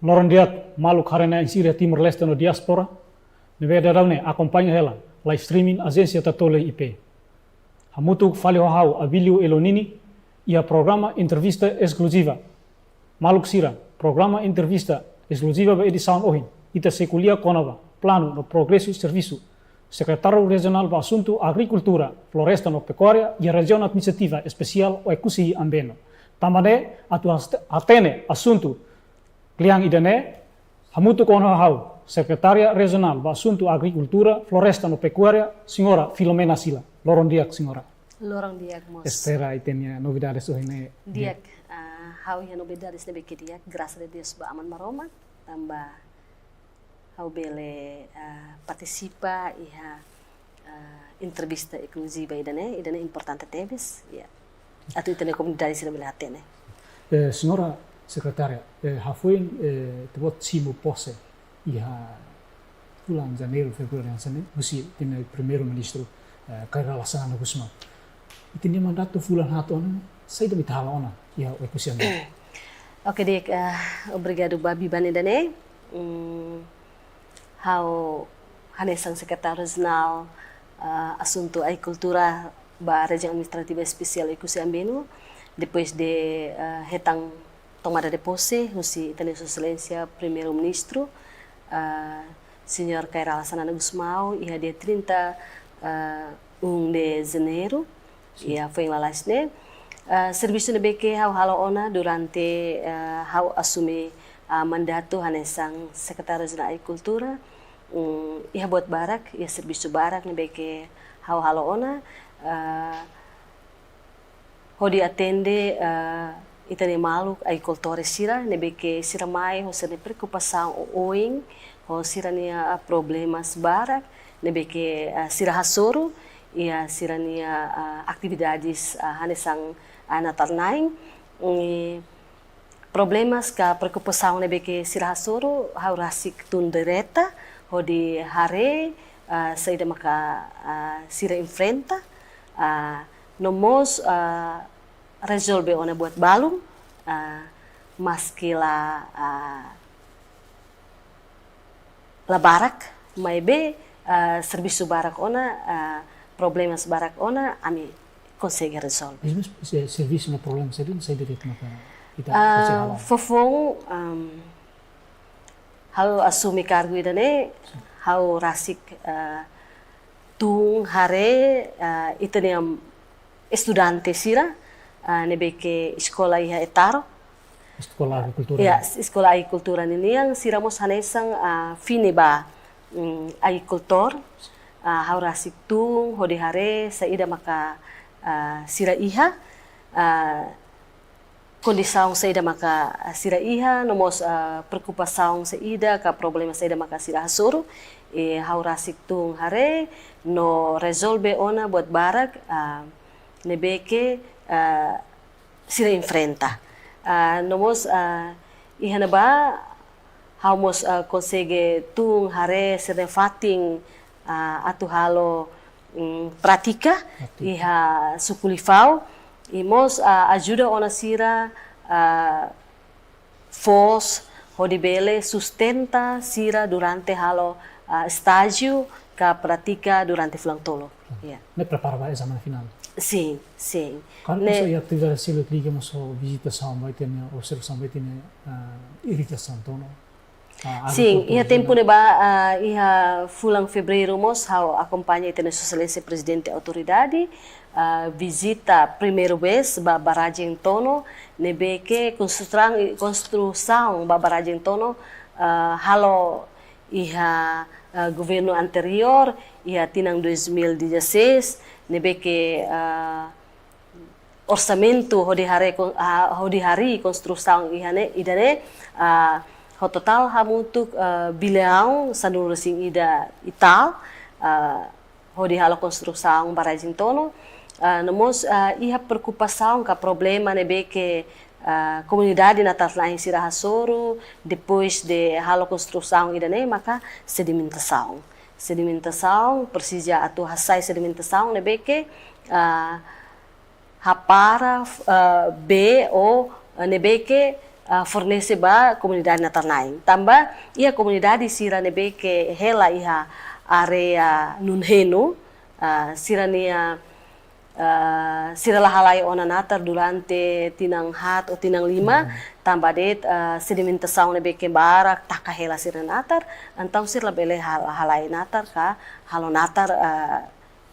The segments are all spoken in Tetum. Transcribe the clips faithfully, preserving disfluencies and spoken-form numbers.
Loron di'ak, maluk haree-na'in sira Timor-Leste no diáspora ne'ebé daudaun ne'e akompaña hela live streaming Ajénsia Tatoli I P. Hamutuk fali ho ha'u Abílio Elonini iha programa entrevista eskluziva. Maluk sira, programa entrevista eskluziva ba edisaun ohin, ita sei ko'alia kona-ba planu no progresu servisu Sekretáriu Rejionál ba Asuntu Agrikultura, Floresta no Pekuária iha Rejiaun Administrativa Espesiál Oekusi Ambeno. Tanba ne'e, atu has-, hatene asuntu kle'an ida-ne'e, hamutuk ona ho ha'u Sekretária Rejionál ba Asuntu Agrikultura, Floresta no Pekuária, Señora Filomena Sila. Loron di'ak, Señora. Loron di'ak mós. Espera ita-nia novidades ohin ne'e. Di'ak, ah, ha'u iha novidades ne'ebé ke di'ak, grasas a Deus ba Aman Maromak, tanba ha'u bele, ah, partisipa iha, ah, entrevista eskluziva ida-ne'e, ida-ne'e importante tebes, ya. Atu ita-nia komunidade sira bele hatene. Eh, Señora Sekretária, eh, hafoin, eh, ita-boot simu pose iha fulan Janeiru, Fevereiru hanesan ne'e, husi ita-nia Primeiru-Ministru, eh, Kay Rala Xanana Gusmão. Ita-nia mandatu fulan haat ona, saida mak ita halo ona iha Oekusi Ambeno? Oke, di'ak, eh, obrigadu ba biban ida-ne'e. Hmm, ha'u hanesan Sekretáriu Rejionál, eh, Asuntu Agrikultura ba Rejiaun Administrativa Espesiál Oekusi Ambeno, depois de, eh, hetan tomada de pose husi ita-nia Sua Exelénsia Primeiru-Ministru, eh, Señór Kay Rala Xanana Gusmão, iha dia trinta, eh, um de Janeiro, iha foin lalais ne'e. Eh, servisu ne'ebé ke ha'u halo ona durante, eh, ha'u asume, eh, mandatu hanesan Sekretáriu Rejionál Agrikultura, mm, iha buat barak, iha servisu barak ne'ebé ke ha'u halo ona, eh, hodi atende, eh, ita-nia maluk agrikultór sira ne'ebé ke sira mai ho sira-nia preokupasaun oioin, ho sira-nia, eh, problemas barak ne'ebé ke, eh, sira hasoru iha sira-nia, eh, atividades, eh, hanesan, eh, Natal-na'in. I problemas ka preokupasaun ne'ebé ke sira hasoru, ha'u rasik tun direta hodi haree, eh, saida maka, eh, sira enfrenta, eh, no mós, eh, rezolve ona buat balun, eh, maski la, eh, la barak, maibé, eh, servisu barak ona, eh, problemas barak ona, ami konsege rezolve. Mas, mas, eh, servisu no problema saida, saida de'it maka ita, ah, konsege hala'o? Fofoun, am, ha'u asume kargu ida-ne'e, ha'u rasik, eh, tun haree, eh, ita-nia estudante sira, eh, ne'ebé ke eskola iha Etaro. Eskola Agrikultura. Ya, eskola agrikultura ninian, sira mós hanesan, ah, fini ba, mm, agrikultór, ah, ha'u rasik tun hodi haree saida maka, ah, sira iha, ah, kondisaun saida maka, ah, sira iha, no mós, ah, preokupasaun saida ka problema saida maka sira hasoru, i ha'u rasik tun haree, no rezolve ona buat barak, ah, ne'ebé ke, ah, sira enfrenta. Ah, no mós, ah, iha ne'ebá, ha'u mós, ah, konsege tun haree sira-nia fatin, ah, atu halo, mm, prátika, prátika, iha suku Lifau. I mós, ah, ajuda ona sira, ah, foos hodi bele sustenta sira durante halo, ah, estájiu ka prátika durante fulan tolu. Ah, ya. Ne'e prepara ba ezame finál? Sin, sin. Kan ne'e, mós iha atividade sira liga mós ho vizitasaun ba ita-nia, observasaun ba ita-nia, ah, irrigasaun Tono? Ah, sin, agrikultura iha tempu ne'ebá, ah, iha fulan Fevereiru mós ha'u akompaña ita-nia Sua Exelénsia Prezidente Autoridade, ah, vizita primeira vez ba barrajen Tono, ne'ebé ke konstrusaun, konstrusaun ba barrajen Tono, ah, halo iha, ah, governu anteriór, iha tinan dois mil e dezasseis, ne'ebé ke, ah, orsamentu hodi haree kon-, ah, hodi harii konstrusaun iha ne'e, ida-ne'e, ah, ho totál hamutuk, ah, biliaun sanulu-resin-ida i tal, ah, hodi halo konstrusaun barrajen Tono, ah, no mós, ah, iha preokupasaun ka problema ne'ebé ke, ah, komunidade Natal-na'in sira hasoru, depois de halo konstrusaun ida-ne'e, maka sedimentasaun. Sedimentasaun, presiza atu hasai sedimentasaun ne'ebé ke, ah, hapara, eh, bee, eh, ne'ebé ke, ah, fornese ba komunidade natar-na'in. Tanba iha komunidade sira ne'ebé ke hela iha área Nunhenu, ah, sira-nia, ah, sira la halai ona natar durante tinan haat ou tinan lima, tanba de'it, ah, sedimentasaun ne'ebé ke barak taka hela sira natar, entaun sira labele hal-, halai natar ka halo natar, ah,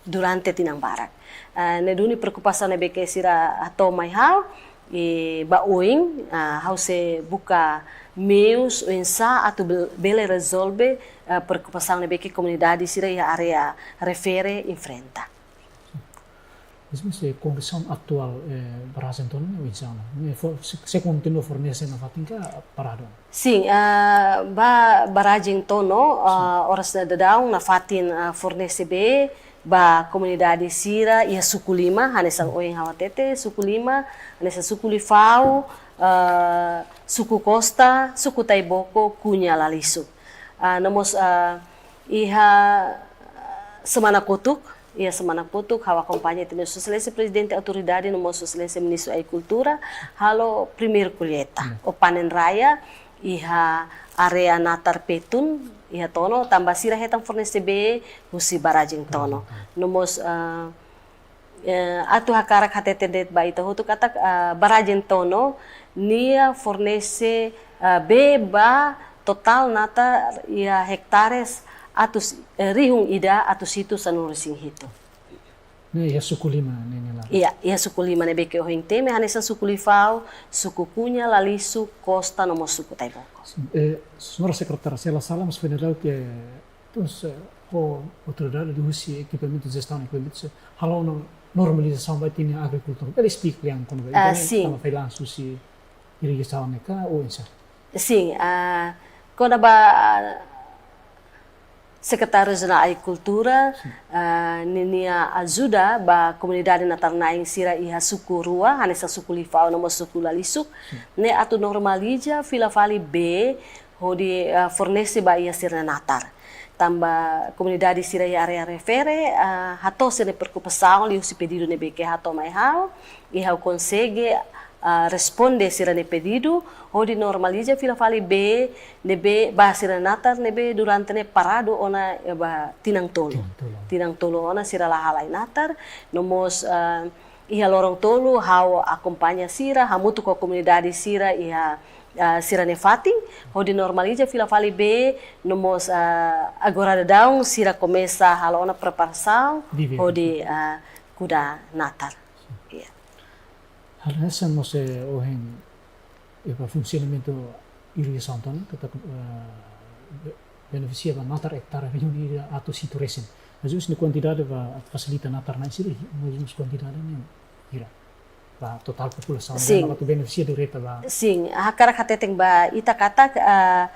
durante tinan barak. Ah, ne'e duni preokupasaun ne'ebé ke sira hato'o mai ha'u, i ba oin, ah, ha'u sei buka meius oinsá atu bel-, bele rezolve, ah, preokupasaun ne'ebé ke komunidade sira iha área refere enfrenta. Mas, mas, eh, kondisaun atuál, eh, barrajen Tono ne'e oinsá ona? Ne'e fo-, sei, sei kontinua fornese nafatin ka paradu? Sin, ah, ba barrajen Tono, ah, oras daudaun nafatin, ah, fornese bee ba komunidade sira iha suku lima, hanesan ohin ha'u hatete, suku lima, hanesan suku Lifau, ah, suku Costa, suku Taiboko, Cunha, Lalisuk. Ah, no mós, ah, iha semana kotuk, iha semana kotuk, ha'u akompaña ita-nia Sua Exelénsia Prezidente Autoridade, no mós Sua Exelénsia Ministru Agrikultura, halo primeiru kolleita, ou panen raya, iha área natar Petun, iha Tono, tanba sira hetan fornese bee husi barrajen Tono. No mós, ah, eh, atu hakarak hatete de'it ba ita hotu katak, ah, barrajen Tono, nia fornese, ah, bee ba totál natar iha ektares atus, eh, rihun ida atus hitu sanulu-resin-hitu. Ne'e iha suku lima ne'e, ne'e la? Iha, iha suku lima ne'ebé ke ohin temi, hanesan suku Lifau, suku Cunha, Lalisuk, Costa, no mós suku Taiboko. Sin, eh, señora sekretária, se la sala, mas foin daudauk ke terus, eh, ho autoridade husi ekipamentu, jestaun ekipamentu, sei halo ona normalizasaun ba ita-nia agrikultura. Bele esplika lian kona-ba, ah, ita-nia, sin, tanba failansu husi irrigasaun ne'e ka oinsá? Sin, ah, kona-ba, ah, Sekretáriu Rejionál Agrikultura, sin, ah, ninia ajuda ba komunidade natar-na'in sira iha suku rua, hanesan suku Lifau no mós suku Lalisuk, sin, ne'e atu normaliza fila fali bee hodi, ah, fornese ba iha sira-nia natar. Tanba komunidade sira iha área refere, ah, hato'o sira-nia preokupasaun liuhusi pedidu ne'ebé ke hato'o mai ha'u, i ha'u konsege, ah, responde sira-nia pedidu, hodi normaliza fila fali bee ne'ebé ba sira-nia natar ne'ebé durante ne'e paradu ona, eh, ba tinan tolu. Tinan tolu. Tinan tolu ona sira la halai natar, no mós, ah, iha loron tolu, ha'u akompaña sira, hamutuk ho komunidade sira iha, ah, sira-nia fatin, hodi normaliza fila fali bee, no mós, ah, agora daudaun sira komesa halo ona preparasaun, hodi, ah, kuda natar. Iya. Hal hanesan mós, eh, ohin, eh, ba funsionamentu irrigasaun Tono, katak, eh, be-, benefisia ba natar ektare rihun ida atus hitu resin. Mas husi ne'e kuantidade ba fasilita natar-na'in sira, mais ou menus kuantidade ne'e hira? Ba totál populasaun, sin, ne'ebé mak atu benefisia direta ba. Sin, hakarak hateten ba ita katak, eh,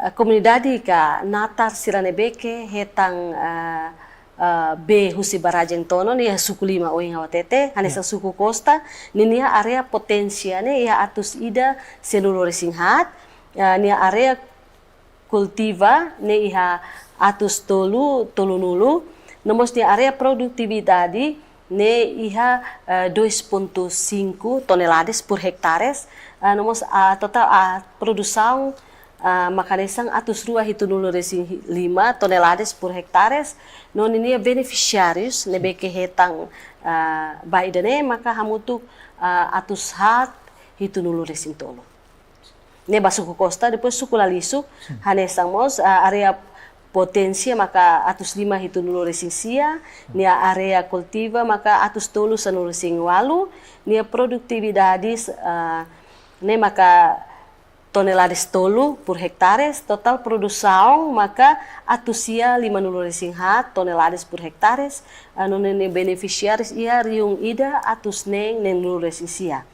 eh, komunidade ka natar sira ne'ebé ke hetan, eh, eh, bee husi barrajen Tono ne'e iha suku lima ohin ha'u hatete, hanesan, ya, suku Costa, ninia área poténsia ne'e iha atus ida sanulu-resin-haat, eh, nia área kultiva ne'e iha atus tolu tolunulu, no mós nia área produtividade ne'e iha, eh, dois ponto cinco toneladas por hectares, eh, no mós, ah, totál, ah, produsaun, ah, maka hanesan atus rua hitunulu-resin-lima toneladas por hectares, no ninia benefisiárius ne'ebé ke hetan, ah, ba ida-ne'e maka hamutuk, ah, atus haat hitunulu-resin-tolu. Ne'e ba suku Costa, depois suku Lalisuk, sin, hanesan mós, ah, área poténsia maka atus lima hitunulu-resin-sia, nia área kultiva maka atus tolu sanulu-resin-ualu, nia produtividade, ah, ne'e maka toneladas tolu por hectares, totál produsaun maka atus sia limanulu-resin-haat toneladas por hectares, ah, no nia benefisiárius iha rihun ida atus neen neenulu-resin-sia.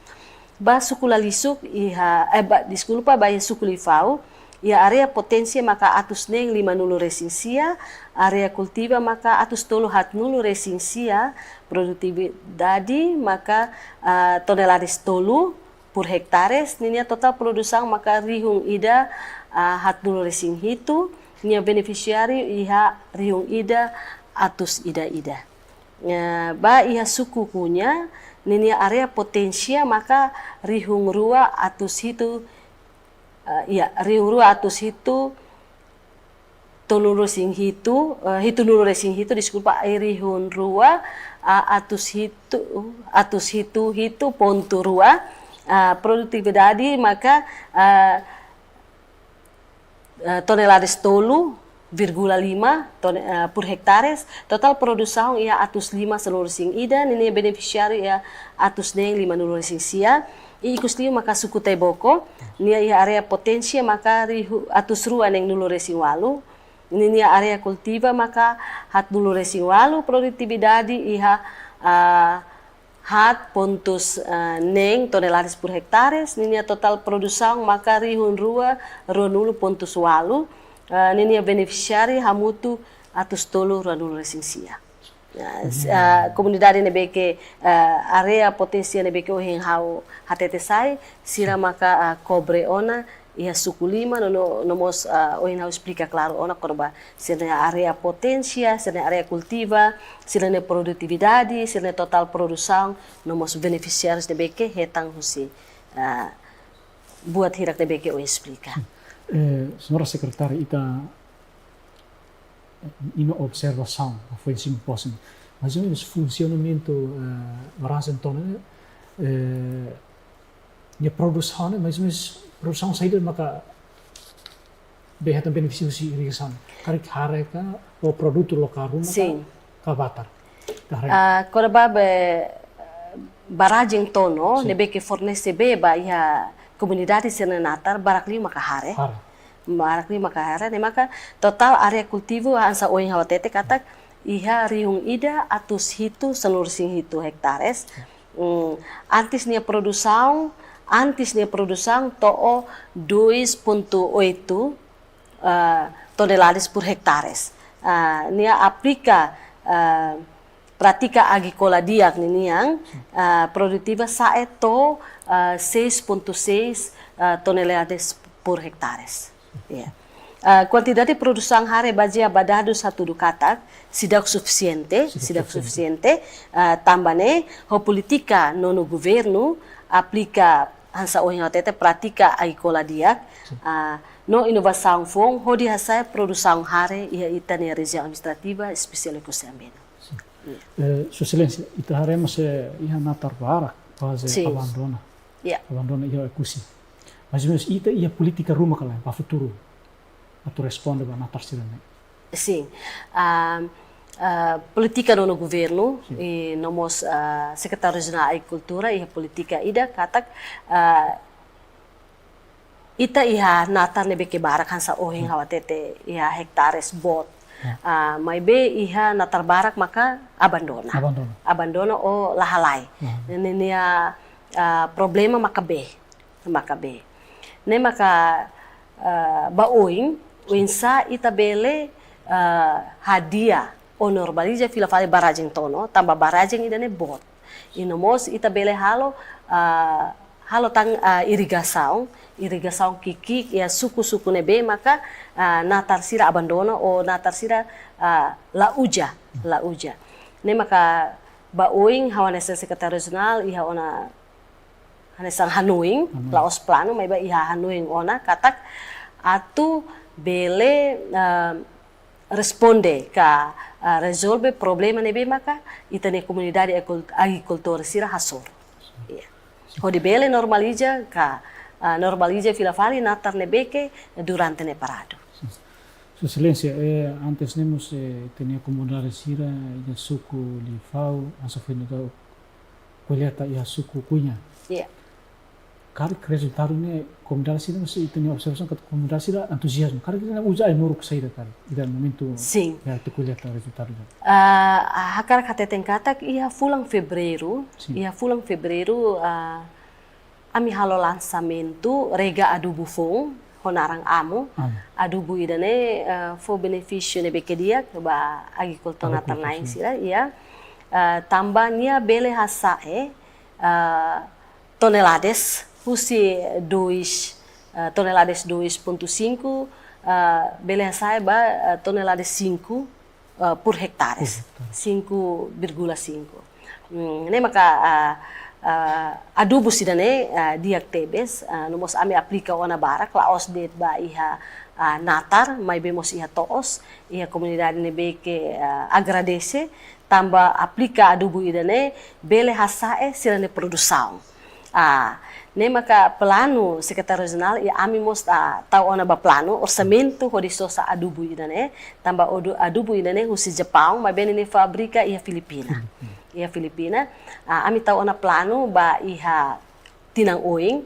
Ba suku Lalisuk iha, eh, ba, deskulpa, ba iha suku Lifau, iha área poténsia maka atus neen limanulu-resin-sia, área kultiva maka atus tolu haatnulu-resin-sia, produtividade maka, ah, toneladas tolu por hectares, ninia totál produsaun maka rihun ida, ah, haatnulu-resin-hitu, nia benefisiáriu iha rihun ida atus ida-ida. Eh, ba iha suku Cunha, Ninia área poténsia maka rihun rua atus hitu, eh, iya, rihun rua atus hitu tolunulu resin hitu, eh, hitunulu resin hitu, deskulpa, eh, rihun rua, ah, atus hitu, atus hitu hitu pontu rua, ah, produtividade maka, ah, eh, toneladas tolu vírgula lima tone-, eh, por hektares, totál produsaun iha atus lima sanulu resin ida, ninia benefisiáriu iha atus neen limanulu resin sia, i ikus liu maka suku Taiboko, nia iha área poténsia maka rihu-, atus rua neenulu resin walu, ninia área kultiva maka haatnulu resin walu, produtividade iha, ah, haat pontus, eh, neen toneladas por hektares, ninia totál produsaun maka rihun rua ruanulu pontus walu, eh, ninia benefisiáriu hamutuk atus tolu ruanulu resin sia. Ya, s-, eh, komunidade ne'ebé ke, eh, área poténsia ne'ebé ke ohin ha'u hatete sai, sira maka, eh, kobre ona iha suku lima, no, no, no mós, ah, ohin ha'u esplika klaru ona kona-ba sira-nia área poténsia, sira-nia área kultiva, sira-nia produtividade, sira-nia totál produsaun, no mós benefisiárius ne'ebé ke hetan husi, ah, buat hirak ne'ebé ke ohin esplika. Eh, señora Sekretária, ita iha observasaun, foin simu pose, mais ou menus funsionamentu, eh, barrajen Tona, eh, nia produsaun, mais ou menus produsaun saida maka bele hetan benefísiu husi irrigasaun? Karik hare ka, ou produtu lokál ruma ka, Sin. ka batar? Ka hare? Ah, kona-ba be, barrajen Tona, Sin. ne'ebé ke fornese bee ba iha komunidade sira-nia natar, barak liu maka hare. Hare. Barak liu maka hare, ne'e maka totál área kultivu hanesan ohin ha'u hatete katak iha rihun ida atus hitu sanulu resin hitu hektares. Hmm, antes nia produsaun, antes nia produsaun to'o dois ponto oito, ah, toneladas por hectares. Ah, nia aplika, ah, prátika agríkola di'ak ninian, ah, produtiva sa'e to'o, ah, seis ponto seis, ah, toneladas por hectares. Ya. Ah, kuantidade produsaun hare bazeia ba dadus hatudu katak seidauk sufisiente, Seidauk seidauk sufisiente. sufisiente, ah, tanba ne'e ho polítika nonu governu aplika hanesan ohin ha'u hatete prátika agríkola di'ak, Sin. ah, no inovasaun foun hodi hasa'e produsaun hare iha ita-nia rejiaun administrativa espesiál Oekusi Ambeno. Sin. Eh, Sua Exelénsia, ita haree mós, eh, iha natar barak kuaze Sin. abandona. Ya. Abandona iha Oekusi. Mais ou menus ita iha polítika ruma ka lae ba futuru atu responde ba natar sira-ne'e? Sin. Ah, ah, polítika nonu governu, Sin. i no mós, ah, Sekretáriu Rejionál Agrikultura iha polítika ida katak, ah, ita iha natar ne'ebé ke barak hanesan ohin Hmm. ha'u hatete iha hektares boot. Hmm. Ah, maibé iha natar barak maka abandona. Abandona. Abandona ou la halai. Hmm. Ne'e nia, ah, problema maka bee. Maka bee. Ne'e maka, ah, ba oin, oinsá ita bele, ah, hadi'a ou normaliza fila fali barrajen Tona, tanba barrajen ida-ne'e boot. I no mós ita bele halo, ah, halo tan, ah, irrigasaun, irrigasaun ki'ik-ki'ik iha suku-suku ne'ebé maka, ah, natar sira abandona ou natar sira, ah, la uza, la uza. Ne'e maka ba oin ha'u hanesan Sekretáriu Rejionál iha ona hanesan hanoin, Hanoin. la'ós planu, maibé iha hanoin ona katak atu bele, ah, responde ka, ah, rezolve problema ne'ebé maka ita-nia komunidade agrikultór sira hasoru. Iya. Hodi bele normaliza ka, ah, normaliza fila fali natar ne'ebé ke durante ne'e paradu. Sua Exelénsia, eh, antes ne'e mós, eh, ita-nia komunidade sira iha suku Lifau, hanesan foin daudaun kolleita iha suku Cunha. Iya. Karik rezultadu ne'e komunidade sira mós ita-nia observasaun katak komunidade sira entuziazmu. Karik sira uza ai-moruk saida karik iha momentu Sin. ne'e atu kolleita rezultadu ne'e? Ah, hakarak hateten katak iha fulan Fevereiru, Sin. iha fulan Fevereiru, ah, ami halo lansamentu rega adubu foun, ho naran Amu. Amu. Adubu ida-ne'e, ah, fó benefísiu ne'ebé ke di'ak ba agrikultór Agrikultór, natar-na'in Sin. sira, iya. Ah, tanba nia bele hasa'e, ah, toneladas, husi dois, ah, toneladas dois ponto cinco, ah, bele hasa'e ba, ah, toneladas cinco, ah, por hectares. Por hectares. Cinco vírgula cinco. Hmm, ne'e maka, ah, ah, adubu sira-ne'e, ah, di'ak tebes, ah, no mós ami aplika ona barak, la'ós de'it ba iha, ah, natar, maibé mós iha to'os, iha komunidade ne'ebé ke, ah, agradese, tanba aplika adubu ida-ne'e, bele hasa'e sira-nia produsaun. Ah, ne'e maka planu Sekretáriu Rejionál, i ami mós, ah, tau ona ba planu, orsamentu hodi sosa adubu ida-ne'e, tanba odu-, adubu ida-ne'e husi Japaun, maibé ninia fábrika iha Filipina. Iha Filipina, ah, ami tau ona planu ba iha tinan oin,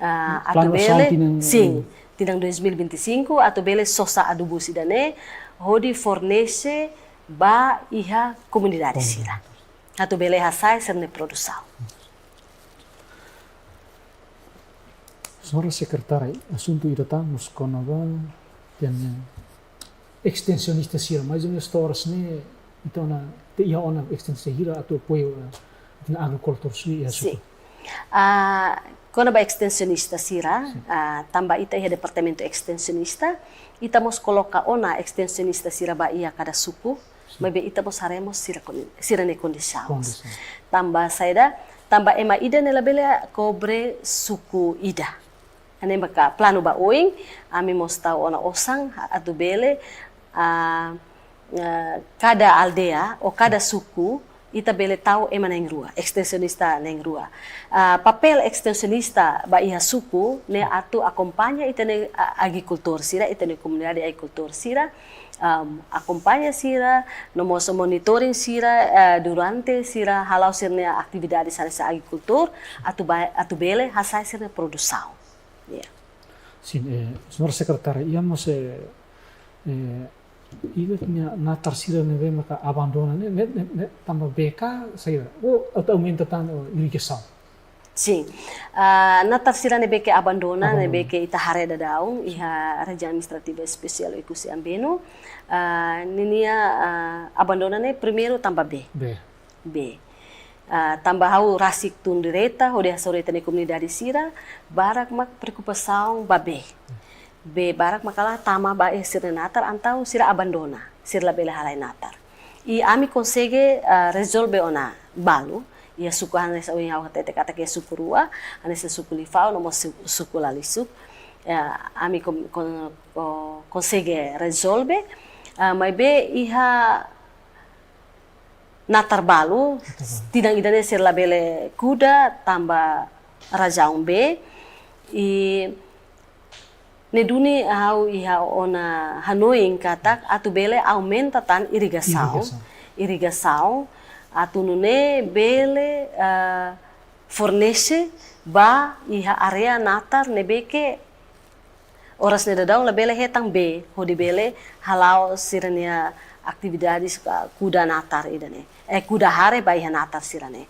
ah, atu Planu asaun bele, tinan sin, oin. Tinan dois mil e vinte e cinco, atu bele sosa adubu sira-ne'e, hodi fornese ba iha komunidade sira. Atu bele hasa'e sira-nia produsaun. Señora Sekretária, asuntu ida tan mós kona-ba, tem, eh, estensionista sira, mais ou menos to'o oras ne'e, entaun, na, ita iha ona estensionista sira atu apoiu, eh, ita-nia agrikultór sira iha Sin. Suku. Ah, kona-ba estensionista sira, Sin. Ah, tanba ita iha departamentu estensionista, ita mós koloka ona estensionista sira ba iha kada suku, Sin. Maibé ita mós haree mós sira kon-, sira-nia kondisaun. Kondisaun. Tanba saida, tanba ema ida ne'e labele kobre suku ida. Ne'e maka planu ba oin, ami mós tau ona osan, atu bele, ah, ah, kada aldeia, ou kada suku, ita bele tau ema na'in-rua, estensionista na'in-rua. Ah, papél estensionista ba iha suku, ne'e atu akompaña ita-nia, ah, agrikultór sira, ita-nia komunidade agrikultór sira, am, akompaña sira, no mós monitoring sira, eh, durante sira hala'o sira-nia atividade hanesan agrikultór, atu ba-, atu bele hasa'e sira-nia produsaun. Ya. Sin, eh, Señora Sekretária, iha mós, eh, eh, ida-ne'e natar sira ne'ebé maka abandona ne'e, ne'e, ne'e, ne'e tanba bee ka saida? Ou atu aumenta tan, oh, irrigasaun? Sin. Ah, natar sira ne'ebé ke abandona, Abandona. Ne'ebé ke ita haree daudaun, iha Rejiaun Administrativa Espesiál Oekusi Ambenu, ah, ninia, ah, abandona ne'e primeiru tanba bee. Bee. Bee. Ah, tanba ha'u rasik tun direta, hodi hasoru ita-nia komunidade sira, barak mak preokupasaun ba bee. Bee barak mak la tama ba iha sira-nia natar, entaun sira abandona, sira labele halai natar. I ami konsege, ah, rezolve ona balu, iha suku hanesan ohin ha'u hatete katak iha suku rua, hanesan suku Lifau, no mós su-, suku Lalisuk. Ya, ami kon-, kon-, ko-, konsege rezolve, ah, maibé iha natar balu, Natar balu. Tinan ida-ne'e sira labele kuda tanba razaun bee, i ne'e duni ha'u iha ona hanoin katak atu bele aumenta tan irrigasaun. Irrigasaun. Irrigasaun, atu nune'e bele, eh, fornese ba iha área natar ne'ebé ke oras ne'e daudaun labele hetan bee, hodi bele hala'o sira-nia atividades, ah, kuda natar ida-ne'e. Eh, kuda hare ba iha natar sira-ne'e.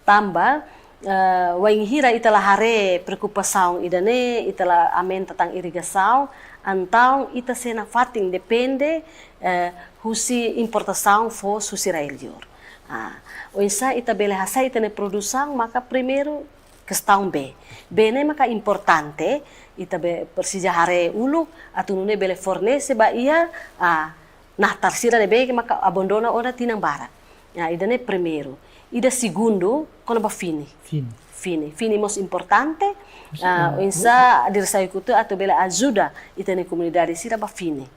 Tanba, eh, wainhira ita la haree preokupasaun ida-ne'e, ita la aumenta tan irrigasaun, entaun ita sei nafatin depende, eh, husi importasaun foos husi rai-liur. Ah, oinsá ita bele hasa'e ita-nia produsaun, maka primeiru kestaun bee. Bee ne'e maka importante, ita be-, presiza haree uluk, atu nune'e bele fornese ba iha, ah, natar sira ne'ebé ke maka abandona ona tinan barak. Ya, ida-ne'e primeiru. Ida segundu, kona-ba fini. Fini. Fini. Fini mós importante, Mas, ah, eh, oinsá diresaun agrikultura atu bele ajuda ita-nia komunidade sira ba fini.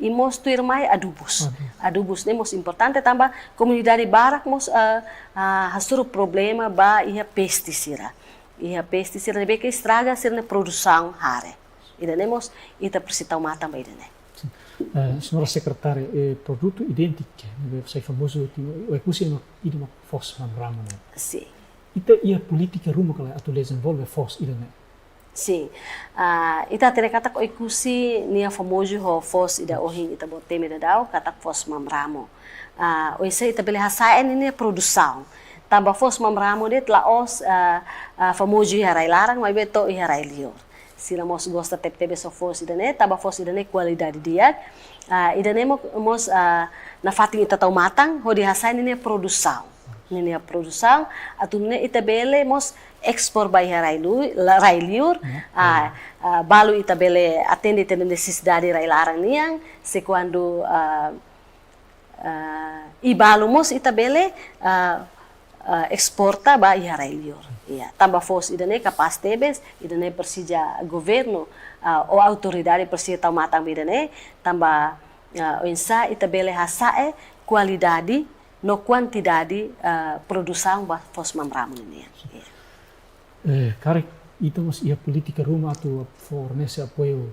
I mós tuirmai adubus. Adubus. Adubus ne'e mós importante tanba komunidade barak mós, ah, ah, hasoru problema ba iha peste sira. Iha peste sira ne'ebé ke estraga sira-nia produsaun hare. Ida-ne'e mós ita presiza tau matan ba ida-ne'e. Sin. Eh, Señora Sekretária, eh, produtu idéntiku ne'ebé sai famozu iha Oekusi mak ida mak foos mamramo ne'e. Sin. Ita iha polítika ruma ka lae atu dezenvolve foos ida-ne'e? Sin. Ah, ita hatene katak Oekusi nia famozu ho foos ida ohin ita-boot temi daudaun katak foos mamramo. Ah, oinsá ita bele hasa'e ninia produsaun. Tanba foos mamramo de'it la'ós, ah, ah, famozu iha rai-laran, maibé to'o iha rai-liur. Sira mós gosta tebetebes ho foos ida-ne'e, tanba foos ida-ne'e kualidade di'ak. Ah, ida-ne'e mo-, mós, ah, nafatin ita tau matan, hodi hasa'e ninia produsaun. Ninia produsaun, atu nune'e ita bele mós ekspor ba iha rai-lu-, la-, rai-liur, Ya, ah, ya. Ah, balu ita bele atende ita-nia nesesidade rai-laran nian, se kuandu, ah, ah, i balu mós ita bele, ah, ah, esporta ba iha rai-liur. Ya, tanba foos ida-ne'e kapás tebes, ida-ne'e presiza governu, ah, ou autoridade presiza tau matan ba ida-ne'e, tanba, ah, oinsá ita bele hasa'e kualidade no kuantidade, ah, produsaun ba foos mamramu nian. Ya. Eh, karik ita mós iha polítika ruma atu fornese apoiu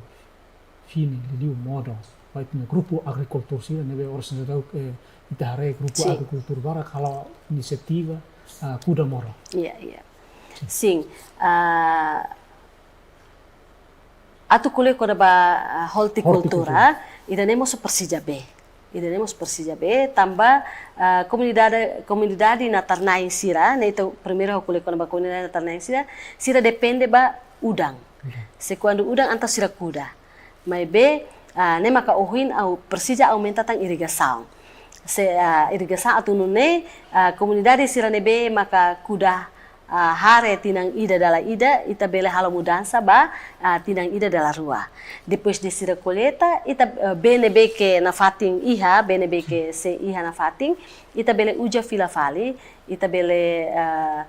fini, liuliu modo, ba ita-nia grupu agrikultór sira ne'ebé oras ne'e daudaun, eh, ita haree grupu Sin. agrikultór barak halo inisiativa, ah, kuda modo. Iya, iya. Sin, ah, atu ko'alia kona-ba, ah, hortikultura, Hortikultura. ida-ne'e mós presiza bee. Ida-ne'e mós presiza bee, tanba, ah, komunidade, komunidade natar-na'in sira, ne'e ita primeiru ha'u ko'alia kona-ba komunidade natar-na'in sira, sira depende ba udan. Udan. Se kuandu udan entaun sira kuda. Maibé, ah, ne'e maka ohin ha'u presiza aumenta tan irrigasaun. Se, ah, irrigasaun atu nune'e, ah, komunidade sira ne'ebé maka kuda, ah, hare tinan ida dala ida, ita bele halo mudansa ba, ah, tinan ida dala rua. Depois de sira kolleita, ita, ah, bee ne'ebé ke nafatin iha, bee ne'ebé ke sei iha nafatin, ita bele uza fila fali, ita bele, ah,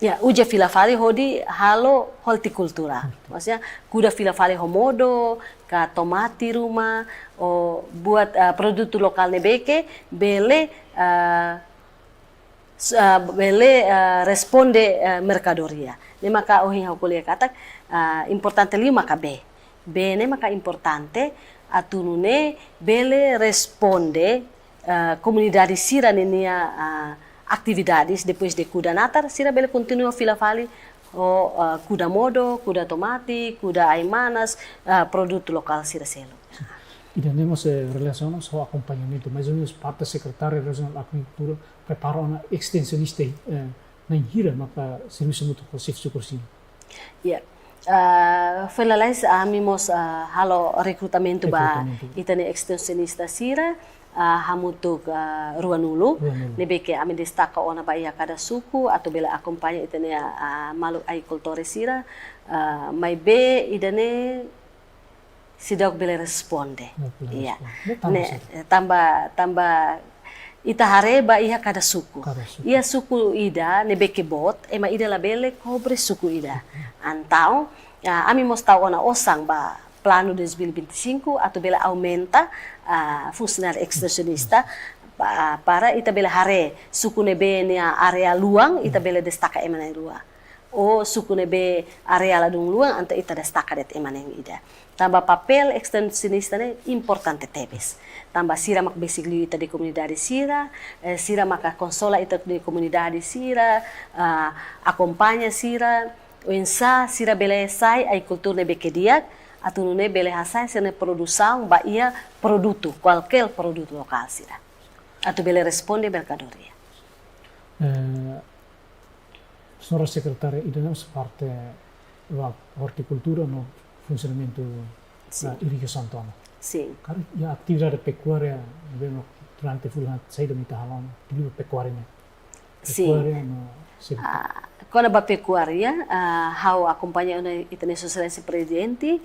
ya, uza fila fali hodi halo hortikultura. Maksudnya, kuda fila fali ho modo, ka tomate ruma, ou buat, ah, produtu lokál ne'ebé ke bele, ah, s-, ah, bele, ah, responde, ah, merkadoria. Ne'e maka ohin ha'u ko'alia katak, ah, importante liu maka bee. Bee ne'e maka importante atu nune'e bele responde, ah, komunidade sira ninia, ah, atividades depois de kuda natar, sira bele kontinua fila fali ho, ah, kuda modo, kuda tomate, kuda ai-manas, ah, produtu lokál sira seluk. Ida-ne'e mós, eh, relasiona ho akompañamentu, mais ou menus parte sekretáriu rejionál agrikultura prepara ona estensionista, eh, na'in hira maka servisu hamutuk ho xefe sukursal. Ya. Ah, foin lalais ami mós, ah, halo rekrutamentu ba Rekrutamentu. ita-nia estensionista sira, ah, hamutuk, ah, ruanulu. Ruanulu. Ne'ebé ke ami destaka ona ba iha kada suku, atu bele akompaña ita-nia, ah, maluk agrikultór sira, ah, maibé ida-ne'e seidauk bele responde. Seidauk bele Iya. responde. Ne'e tanba Ne'e, saida? eh, tanba, tanba ita haree ba iha kada suku. Kada suku. Iha suku ida ne'ebé ke boot, ema ida labele kobre suku ida. Entaun, ah, ami mós tau ona osan ba planu dois mil e vinte e cinco atu bele aumenta, ah, funsionáriu estensionista, pa-, para ita bele haree suku ne'ebé nia área luan, ita bele destaka ema na'in-rua. Ou suku ne'ebé área ladún luan, entaun ita destaka de'it ema na'in-ida. Tanba papél estensionista ne'e importante tebes. Tanba sira mak besik liu ita-nia komunidade sira, eh, sira maka konsola ita-nia komunidade sira, ah, akompaña sira, oinsá sira bele sai agrikultór ne'ebé ke di'ak, atu nune'e bele hasa'e sira-nia produsaun ba iha produtu, kualkér produtu lokál sira. Atu bele responde merkadoria. Eh, Señora Sekretária, ida-ne'e mós parte ba hortikultura no funsionamentu, Sin. ah, irrigasaun tomak. Sin. Karik iha atividade pekuária, ne'ebé mak durante fulan saida mak ita halo ona, liuliu pekuária ne'e. Sin. Pekuária no se- Ah, kona-ba pekuária, ah, ha'u akompaña ona ita-nia Sua Exelénsia Prezidente,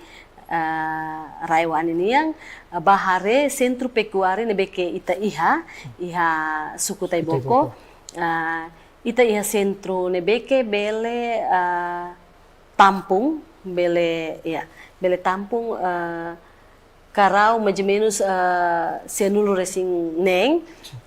ah, RAEOA nian, ah, bá haree sentru pekuária ne'ebé ke ita iha, iha suku Taiboko. Taiboko. Ah, ita iha sentru ne'ebé ke bele, ah, tampung, bele, ya, bele tampung, ah, karau mais ou menus, ah, sianulu-resin-neen,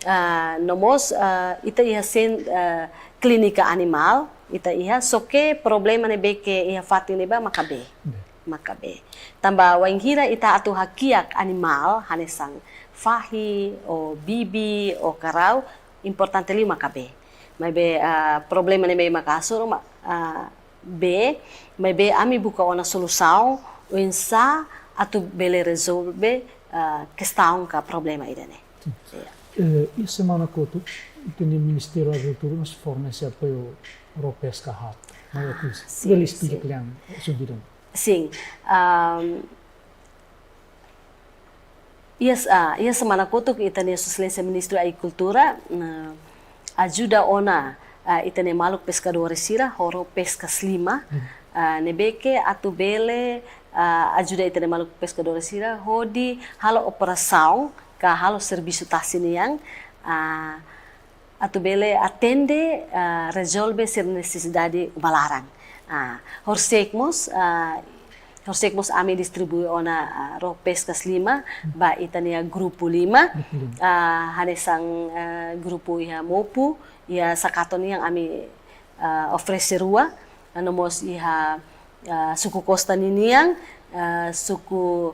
ah, no mós, ah, ita iha sen-, ah, klínika animál, ita iha, só ke problema ne'ebé ke iha fatin ne'ebá maka bee. Bee. Maka bee. Tanba wainhira ita atu hakiak animál, hanesan fahi, ou bibi, ou karau, importante liu maka bee. Maibé, ah, problema ne'ebé maka hasoru mak, ah, bee, maibé ami buka ona solusaun, oinsá atu bele rezolve, ah, kestaun ka problema ida-ne'e. Sin. Ya. Eh, iha semana kotuk, ita-nia Ministériu Agrikultura mós fornese apoiu RAEOA Peska haat. Mai aku, Ah, sin, bele esplika sin. kle'an, eh, asuntu ida-ne'e. Sin. Ahm, Iha s-, ah, iha semana kotuk ita-nia Sua Exelénsia Ministru Agrikultura, nah, ajuda ona, ah, ita-nia maluk peskadór sira ho RAEOA Peskas lima, Hmm. ah, ne'ebé ke atu bele, ah, ajuda ita-nia maluk peskadór sira hodi halo operasaun ka halo servisu tasi nian, ah, atu bele atende, ah, rezolve sira nesesidade uma laran. Ah, horisehik mós, ah, horisehik mós ami distribui ona, ah, ró peskas lima ba ita-nia grupu lima. Grupu lima. Ah, hanesan, ah, grupu iha Mopu, iha Sakato nian ami, ah, oferese rua, no mós iha, ah, suku Costa ninian, ah, suku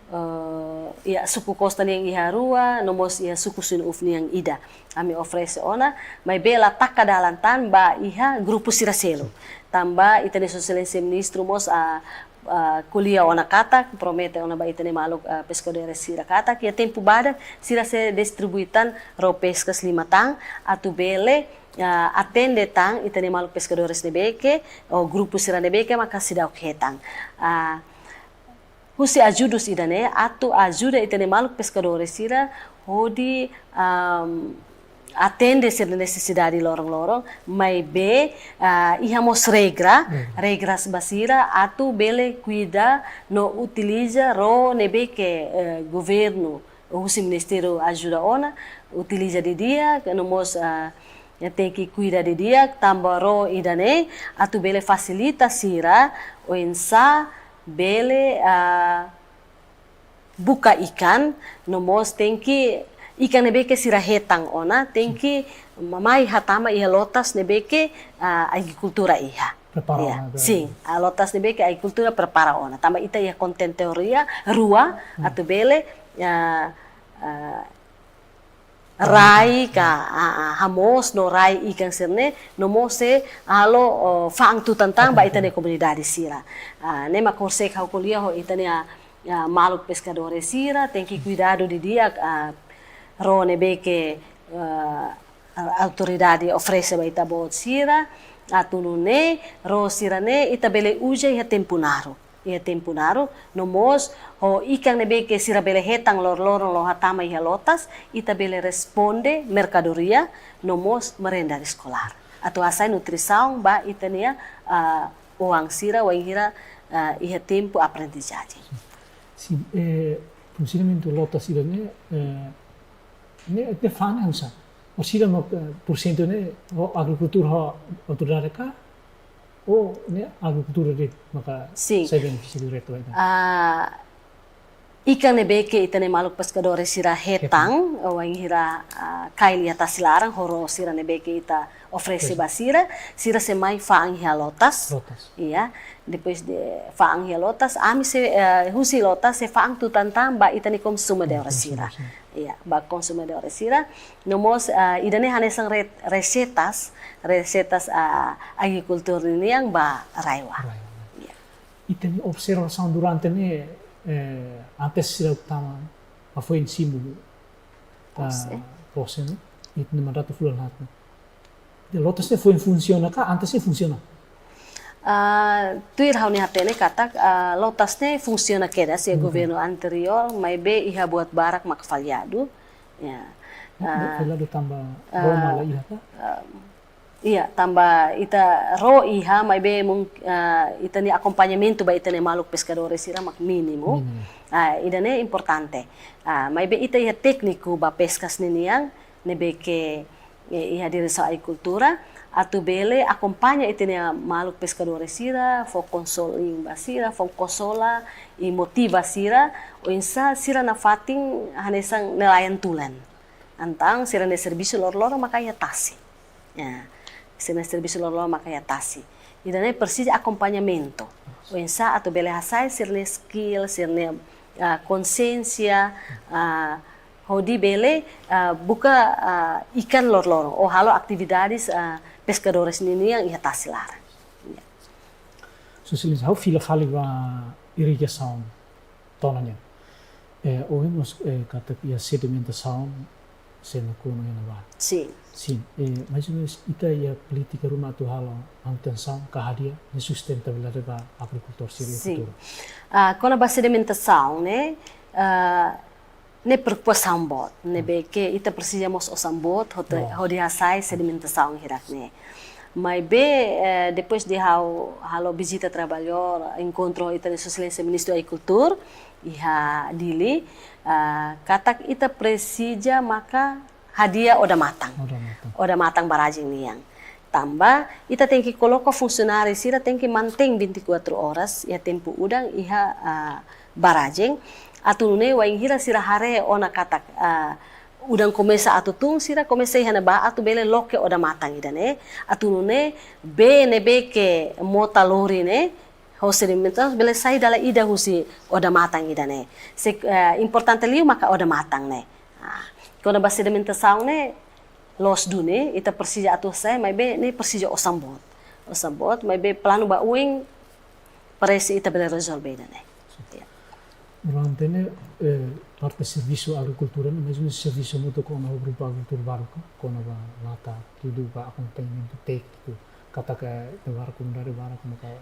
eh, iha suku Costa nian iha rua, no mós iha suku Sunu-Ufu nian ida. Ami oferese ona, maibé la taka dalan tan ba iha grupu sira seluk. Tanba ita-nia Sua Exelénsia Ministru mós, ah, ah, ko'alia ona katak, promete ona ba ita-nia maluk, ah, peskadores sira katak, iha tempu badak sira sei distribui tan ró peskas lima tan, atu bele, ah, atende tan ita-nia maluk peskadores ne'ebé ke, ou grupu sira ne'ebé ke maka seidauk hetan. Ah, husi ajudus ida-ne'e atu ajuda ita-nia maluk peskadores sira hodi, am, atende sira nesesidade loron-loron, maibé, ah, iha mós regra, Hmm. regras ba sira atu bele kuida no utiliza ró ne'ebé ke, eh, governu husi ministériu ajuda ona, utiliza didi'ak, no mós, ah, tenke kuida didi'ak, tanba ró ida-ne'e atu bele fasilita sira oinsá bele, ah, buka ikan, no mós tenke ikan ne'ebé ke sira hetan ona, tenke mai hatama iha lotas ne'ebé ke, ah, agrikultura iha. Prepara Iya, ona, sin, berarti. Ah, lotas ne'ebé ke agrikultura prepara ona. Tanba ita iha kontentór rua, Hmm. atu bele, ah, ah, rai ka, ah, ah, hamoos no rai ikan sira-ne'e, no mós sei halo, oh, fa'an tutan tan ba ita-nia komunidade sira. Ah, ne'e mak horisehik ha'u ko'alia ho ita-nia, ah, maluk peskadores sira, tenke kuidadu didi'ak, ah, ró ne'ebé ke, ah, autoridade oferese ba ita-boot sira, atu nune'e ró sira-ne'e ita bele uza iha tempu naruk. Iha tempu naruk, no mós ho ikan ne'ebé ke sira bele hetan loron-loron la'o hatama iha lotas, ita bele responde merkadoria, no mós merenda eskolár. Atu hasai nutrisaun ba ita-nia, ah, oan sira, wainhira, ah, iha tempu aprendizajen. Sin, eh, funsionamentu lotas ida-ne'e, eh, ne'e, ne'e fa'an oinsá? Ou sira mak, eh, porsentu ne'e, ou agrikultór ho autoridade ka? Ou ne'e agrikultór de'it maka Sin. sai benefísiu diretu ba ita? Ah, ikan ne'ebé ke ita-nia maluk peskadores sira hetan, Hetan. wainhira, ah, kail iha tasi laran, ho ró sira ne'ebé ke ita oferese Oferese. ba sira, sira sei mai fa'an iha lotas. Lotas. Iya, depois de fa'an iha lotas, ami sei, eh, husi lotas sei fa'an tutan tan ba ita-nia konsumidór Konsumidór sira. sira. Iya, ba konsumidór sira. No mós, ah, ida-ne'e hanesan re-, reseitas, reseitas, ah, agrikultór nian ba RAEOA. RAEOA. Iya. Ita-nia observasaun durante ne'e, eh, antes sira tama ba foin simu, ah, Pose. pose ne'e, ita-nia mandatu fulan haat ne'e. Lotas ne'e foin funsiona ka, antes ne'e funsiona? Ah, tuir ha'u-nia hatene katak, ah, lotas ne'e funsiona kedas iha Hmm. governu anteriór, maibé iha buat barak mak falladu. Ya. Ne'e Ah, falladu tanba ah, ró mak la iha ka? ah, iya, tanba ita ró iha, maibé mung-, ah, ita-nia akompañamentu ba ita-nia maluk peskadores sira mak mínimu. Mínimu. Ah, ida-ne'e importante. Ah, maibé ita iha tékniku ba peskas ninian, ne'ebé ke, eh, iha Diresaun Agrikultura, atu bele akompaña ita-nia maluk peskadores sira, fó konsola ba sira, fó konsola i motiva sira, oinsá sira nafatin hanesan nelayan tulen. Entaun sira-nia servisu loron-loron maka iha tasi. Ya, sira-nia servisu loron-loron maka iha tasi. Ida-ne'e presiza akompañamentu. Oinsá atu bele hasai sira-nia skill, sira-nia, ah, konsiénsia, ah, hodi bele, ah, buka, ah, ikan loron-loron, ou halo atividades, ah, peskadores ninian iha tasi laran. Ya. Sosialis, ha'u fila fali ba irrigasaun to'o ona nian. Eh, ohin mós, eh, katak iha sedimentasaun sei nakonu iha ne'ebá. Sin. Sin, eh, mais ou menus ita iha polítika ruma atu halo manutensaun ka hadi'a ne'e sustentabilidade ba agrikultór sira iha Sin. futuru. Ah, kona-ba sedimentasaun ne'e, ah, ne'e preokupasaun boot, ne'ebé ke ita presiza mós osan boot, hodi, Boot. hodi hasai sedimentasaun hirak ne'e. Maibé, eh, depois de ha'u halo vizita traballu, enkontru ita-nia Sua Exelénsia Ministru Agrikultura, iha Dili, ah, katak ita presiza maka hadi'a odamatan. Odamatan. Odamatan barrajen nian. Tanba ita tenke koloka funsionáriu sira tenke mantein vinte e quatro horas iha tempu udan iha, ah, barrajen. Atu nune'e wainhira sira haree ona katak, ah, udan komesa atu tun, sira komesa iha ne'ebá atu bele loke odamatan ida-ne'e. Atu nune'e bee ne'ebé ke mota lori ne'e, ho sedimentasaun bele sai dala ida husi odamatan ida-ne'e. Se, eh, importante liu maka odamatan ne'e. Ah, kona-ba sedimentasaun ne'e loos duni, ita presiza atu hasa'e, maibé ne'e presiza osan boot. Osan boot, maibé planu ba oin parese ita bele rezolve ida-ne'e. Ya. Durante ne'e, eh, parte servisu agrikultura ne'e, mesmu servisu hamutuk ho grupu agrikultura balu ka, kona-ba natar, liuliu ba akompañamentu tékniku, katak ne'e barak komunidade barak maka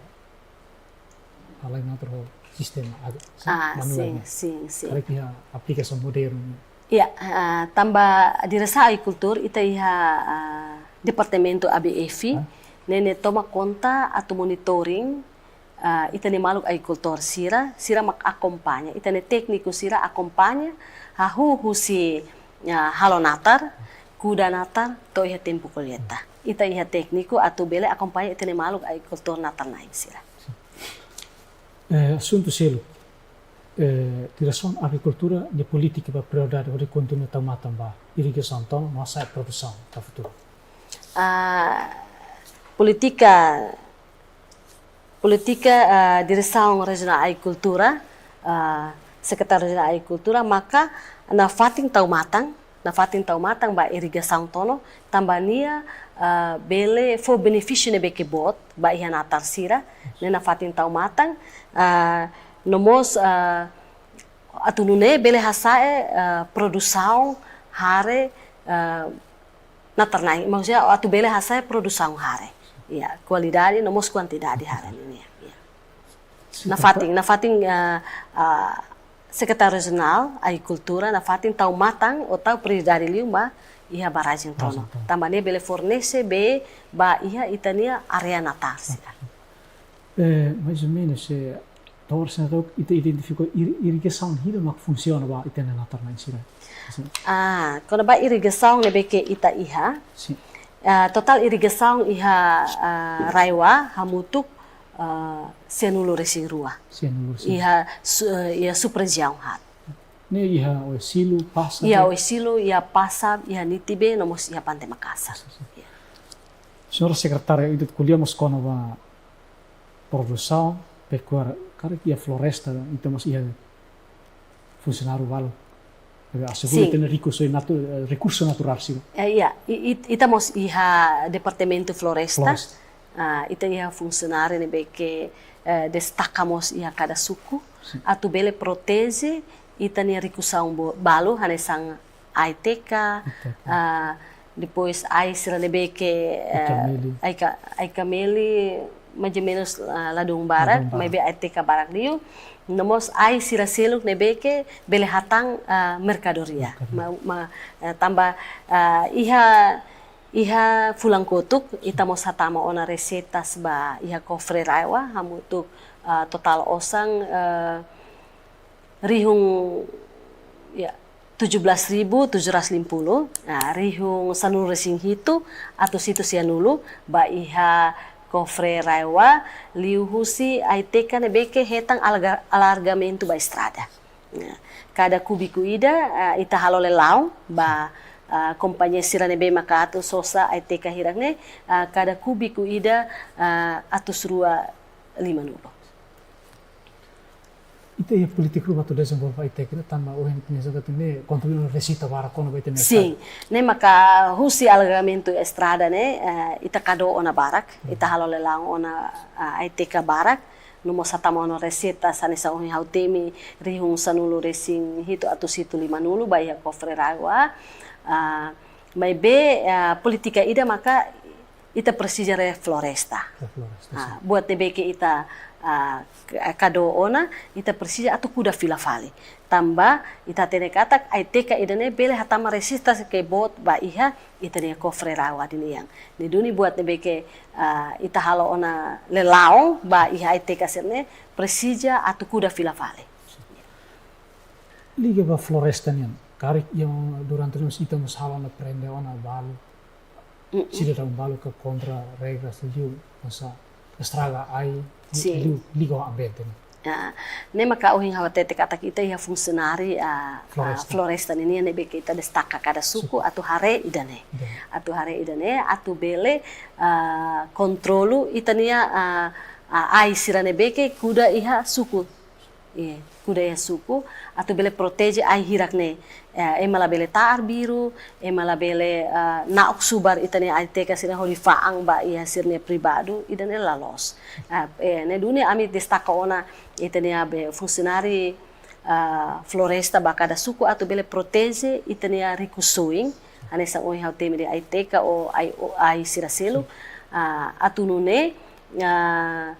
halai natar ho sistema agro, sin, ah, manuál sin, ne'e. Sin, sin. Karik iha aplikasaun modernu ne'e. Ya, ah, tanba Diresaun Agrikultura ita iha, ah, Departamentu A B F, ah, ne'e, ne'e toma konta atu monitoring, ah, ita-nia maluk agrikultór sira, sira mak akompaña, ita-nia tékniku sira akompaña, hahú husi, ah, halo natar, kuda natar, to'o iha tempu kolleita. Ita iha tékniku atu bele akompaña ita-nia maluk agrikultór natar-na'in sira. Eh, asuntu seluk. Eh, Diresaun Agrikultura nia polítika ba prioridade hodi kontinua tau matan ba irrigasaun tono no hasa'e produsaun ba futuru. Ah, polítika, polítika, ah, Diresaun Rejionál Agrikultura, ah, Sekretáriu Rejionál Agrikultura maka nafatin tau matan, nafatin tau matan ba irrigasaun tono, tanba nia, ah, bele fó benefísiu ne'ebé ke boot ba iha natar sira, ne'e nafatin tau matan, ah, no mós, ah, atu nune'e bele hasa'e, ah, produsaun hare, ah, natar-na'in, maksudnya atu bele hasa'e produsaun hare. Ya, kualidade no mós kuantidade hare nian. Ya. Nafatin, nafatin, ah, ah, Sekretáriu Rejionál Agrikultura nafatin tau matan ou tau prioridade liu ba iha barrajen tono. Barrajen tono. Tanba ne'e bele fornese bee ba iha ita-nia área natar sira. Eh, mais ou menos, eh, to'o oras ne'e ita identifika ir-, irrigasaun hira mak funsiona ba ita-nia natar-na'in sira. Ah, kona-ba irrigasaun ne'ebé ke ita iha. Sin. Ah, totál irrigasaun iha, ah, RAEOA hamutuk, ah, sianulu-resin-rua. Sianulu-resin-rua. Iha su-, eh, iha sub-rejiaun haat. Ne'e iha Oesilo, Pasab. Iha Oesilo, iha Pasab, iha Nitibe, no mós iha Pante Makasar. Sin, sin. Ya. Señora Sekretária, ita ko'alia mós kona-ba produsaun, pekuária, karik iha floresta, ita mós iha funsionáriu balu. Ita asegura, sin, ita-nia rekursu natu-, eh, rekursu naturál sira. Eh, ya, i-, i-, ita mós iha Departamentu Floresta. Floresta. Ah, ita iha funsionáriu ne'ebé ke, eh, destaka mós iha kada suku. Sin. Atu bele proteje ita-nia rikusaun bo-, balu, hanesan ai-teka, ai-teka, ah, depois ai sira ne'ebé ke, eh, ai-kameli, ai-ka-, ai-kameli, mais ou menos, ah, ladún barak, ladún barak, maibé ai-teka barak liu. No mós ai sira seluk ne'ebé ke bele hatán, ah, merkadoria. Merkadoria. Ma-, ma-, eh, tanba, ah, iha, iha fulan kotuk, ita mós hatama ona reseitas ba iha kofre RAEOA, hamutuk, ah, totál osan, eh, rihun, ya, tujuh belas ribu tujuh ratus lima puluh, ah, rihun sanulu-resin-hitu atus hitu sianulu, ba iha kofre RAEOA, liuhusi ai-teka ne'ebé ke hetan alarga-, alargamentu ba estrada. Ya, kada kúbiku ida, ah, ita halo lelaun, ba, ah, kompañia sira ne'ebé maka atu sosa ai-teka hirak-ne'e, ah, kada kúbiku ida, ah, atus rua limanulu. Ita iha polítika ruma atu dezenvolve ai-teka, tanba ohin ita ne'e joga ita ne'e kontribui reseita barak kona-ba ita ne'e. Sin, ne'e maka husi alargamentu estrada ne'e, eh, ita kadook ona barak, ita halo lelaun ona, ah, ai-teka barak, no mós hatama ona reseita, hanesan ohin ha'u temi, rihun sanulu-resin-hitu atus hitu limanulu, ba iha kofre RAEOA, ah, maibé, ah, polítika ida maka ita presiza refloresta. Refloresta, ah, sin. Buat ne'ebé ke ita, ah, k-, kadook ona, ita presiza atu kuda fila fali. Tanba ita hatene katak ai-teka ida-ne'e bele hatama reseita ke boot ba iha ita-nia kofre RAEOA nian. Ne'e duni buat ne'ebé ke, ah, ita halo ona lelaun ba iha ai-teka sira-ne'e presiza atu kuda fila fali. Liga ba floresta nian. Karik yang durante nos ita mós halo ona prende ona balu. Mm-mm. Sida dau balu ke kontra regras liu, masa estraga ai, Sin. liu, liga ho ambiente ne'e. Ah, ne'e maka ohin ha'u hatete katak ita iha funsionáriu, ah, ah, Floresta. Floresta nian ne'ebé ke ita destaka kada suku, Suku. atu haree ida-ne'e. Ida-ne'e. Atu haree ida-ne'e, atu bele, ah, kontrolu ita-nia, ah, ah, ai sira ne'ebé ke kuda iha suku. Iya, kuda iha suku, atu bele proteje ai hirak ne'e. Eh, ema labele ta'ar arbiru, ema labele, eh, na'ok subar ita-nia ai-teka sira hodi fa'an ba iha sira-nia pribadu, ida-ne'e la loos. Ah, eh, ne'e duni ami destaka ona ita-nia be funsionáriu, ah, floresta ba kada suku atu bele proteje ita-nia rikusoin, hanesan ohin ha'u temi dehan ai-teka ou ai, ou ai sira seluk, ah, atu nune'e, ah,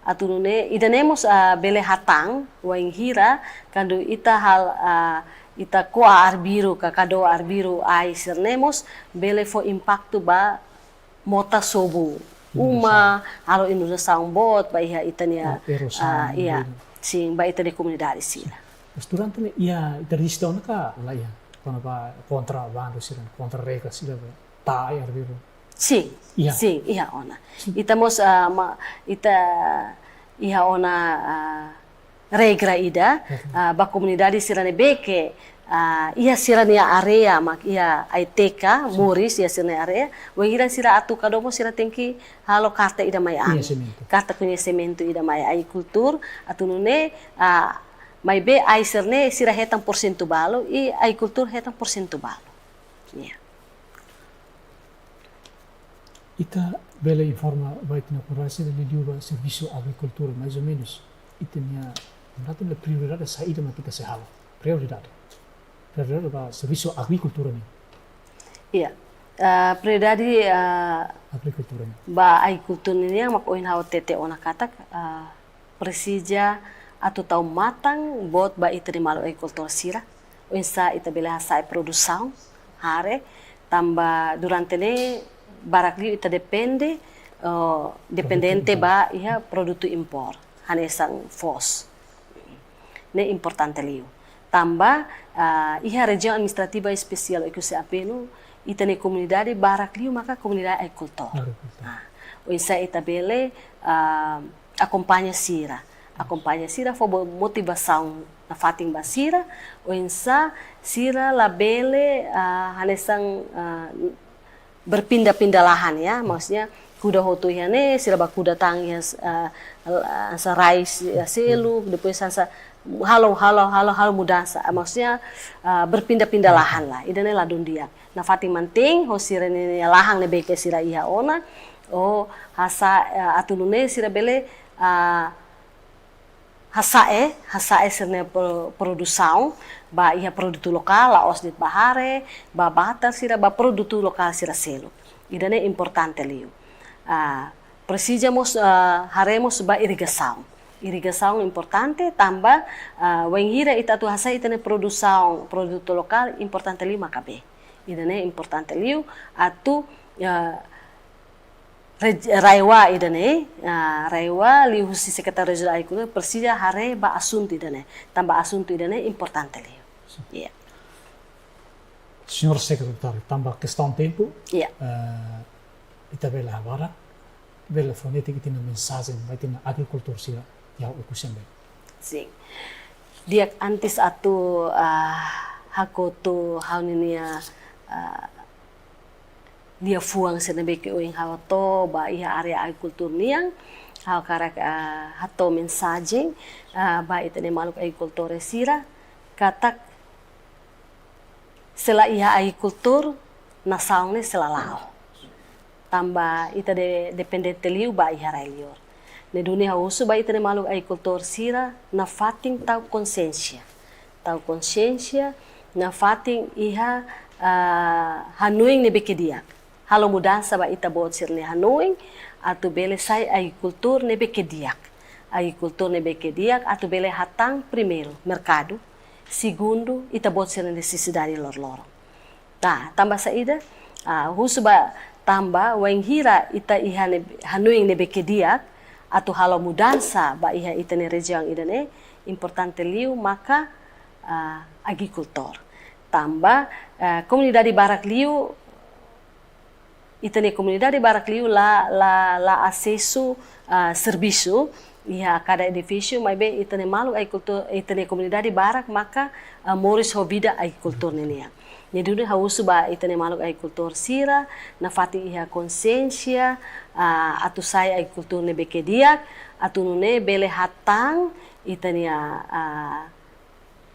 atu nune'e, ida-ne'e mós, ah, bele hatán, wainhira, kuandu ita hal, ah, ita ko'a arbiru, ka kadoa arbiru ai sira-ne'e mós, bele fó impaktu ba mota sobu. Inundasaun. Uma, halo inundasaun boot, ba iha ita-nia, Oh, erosaun ah, iya, boot. Sin, ba ita-nia komunidade sira. Mas durante ne'e, iha, ita rejista ona ka, la iha, kona-ba kontra bandu sira, kontra regras sira, ba, ta'ar arbiru. Sin, Iha. sin, iha ona. Sin. Ita mós, ah, ma-, ita iha ona, ah, regra ida, Regra. ah, ba komunidade sira ne'ebé ke, ah, iha sira-nia área, mak iha ai-teka, Sin. moris iha sira-nia área, wainhira sira atu kadomo sira tenke halo karta ida mai ami. Koñesimentu. Karta koñesimentu ida mai agrikultór, atu nune'e, ah, maibé ai sira-ne'e sira hetan porsentu balu, i agrikultór hetan porsentu balu. Iya. Ita bele informa ba ita-nia komunidade sira liuliu ba servisu agrikultura, mais ou menus. Ita-nia, ita-nia prioridade saida mak ita sei halo? Prioridade. Prioridade ba servisu agrikultura nian. Iya. Ah, prioridade, ah, Agrikultura nian. ba agrikultura nian mak ohin ha'u hatete ona katak, ah, presiza atu tau matan boot ba ita-nia maluk agrikultór sira. Oinsá ita bele hasa'e produsaun, haree, tanba durante ne'e barak liu ita depende, eh, dependente Produtu impor. ba iha produtu impor, hanesan foos. Ne'e importante liu. Tanba, ah, iha rejiaun administrativa espesiál Oekusi Abenu, ita-nia komunidade barak liu maka komunidade agrikultór. Agrikultór. Ah, oinsá ita bele, ah, akompaña sira. Akompaña sira, fó bo-, motivasaun nafatin ba sira, oinsá sira labele, ah, hanesan, ah, berpindah-pindah lahan ya, maksudnya kuda hotu iha ne'e, sira ba kuda tan iha, ah, ah, hanesan rai, ah, seluk, depois hanesan halo, halo, halo, halo mudansa, ah, maksudnya, ah, berpindah-pindah lahan lah, ida-ne'e ladún di'ak. Nafatin mantein ho sira-nia lahan ne'ebé ke sira iha ona, ou hasa, ah, atu nune'e sira bele, ah, hasa'e, hasa'e sira-nia pro-, produsaun, ba iha produtu lokál, la'ós de'it ba haree, ba batar sira, ba produtu lokál sira seluk. Ida-ne'e importante liu. Ah, presiza mós, ah, haree mós ba irrigasaun. Irrigasaun importante, tanba, ah, wainhira ita atu hasa'e ita-nia produsaun, produtu lokál, importante liu maka bee. Ida-ne'e importante liu, atu, ah, Rej-, RAEOA ida-ne'e, ah, RAEOA liuhusi Sekretáriu Rejionál Agrikultura presiza haree ba asuntu ida-ne'e, tanba asuntu ida-ne'e importante liu. Sin. Iya. Señór Sekretáriu, tanba kestaun tempu, Iya. eh, ita bele ha'u haree, bele fó netik ita-nia mensajen ba ita-nia agrikultór sira iha Oekusi Abenu. Sin. Di'ak, antes atu, ah, hakotu ha'u-nia, ah, liafuan sira ne'ebé ke ohin ha'u hato'o ba iha área agrikultura nian, ha'u hakarak, ah, hato'o mensajen, ah, ba ita-nia maluk agrikultór sira, katak se la iha agrikultór, nasaun ne'e sei la la'o. Tanba ita de-, dependente liu ba iha rai-liur. Ne'e duni ha'u husu ba ita-nia maluk agrikultór sira, nafatin tau konsiénsia. Tau konsiénsia, nafatin iha, ah, hanoin ne'ebé ke di'ak. Halo mudansa ba ita-boot sira-nia hanoin, atu bele sai agrikultór ne'ebé ke di'ak. Agrikultór ne'ebé ke di'ak, atu bele hatán primeiru, merkadu, segundu, ita-boot sira-nia nesesidade loroloron. Nah, tanba saida, ah, husu ba tanba wainhira ita iha ne'e-, hanoin ne'ebé ke di'ak, atu halo mudansa ba iha ita-nia rejiaun ida-ne'e, importante liu maka, ah, agrikultór. tanba, eh, komunidade barak liu, ita-nia komunidade barak liu la, la, la asesu, ah, servisu iha kada edifísiu, maibé ita-nia maluk agrikultór, ita-nia komunidade barak maka, ah, moris ho vida agrikultór ninian. Jadi, nune'e ha'u husu ba ita-nia maluk agrikultór sira, nafatin iha konsiénsia, ah, atu sai agrikultór ne'ebé ke di'ak, atu nune'e bele hatán ita-nia, ah,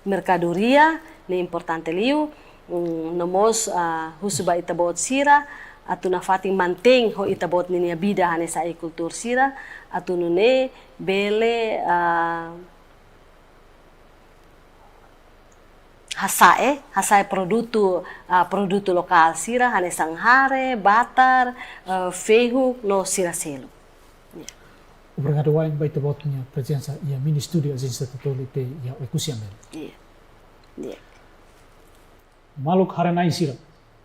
merkadoria ne'e importante liu, mm, no mós, ah, husu ba ita-boot sira, atu nafatin mantein ho ita-boot ninia vida hanesan agrikultór sira, atu nune'e bele, ah, hasa'e, hasa'e produtu, ah, produtu lokál sira, hanesan hare, batar, ah, fehuk, no sira seluk. Ya. Obrigadu wa'in ba ita-boot nia prezensa iha mini estúdiu Ajénsia Tatoli T V iha Oekusi Amel. Iya. Iya. Maluk haree-na'in sira,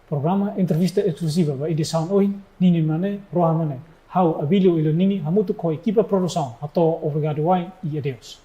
programa entrevista eskluziva ba edisaun ohin, ninin mak ne'e, rohan mak ne'e. Ha'u Abílio Ilonini hamutuk ho ekipa produsaun, hato'o obrigadu wa'in i adeus.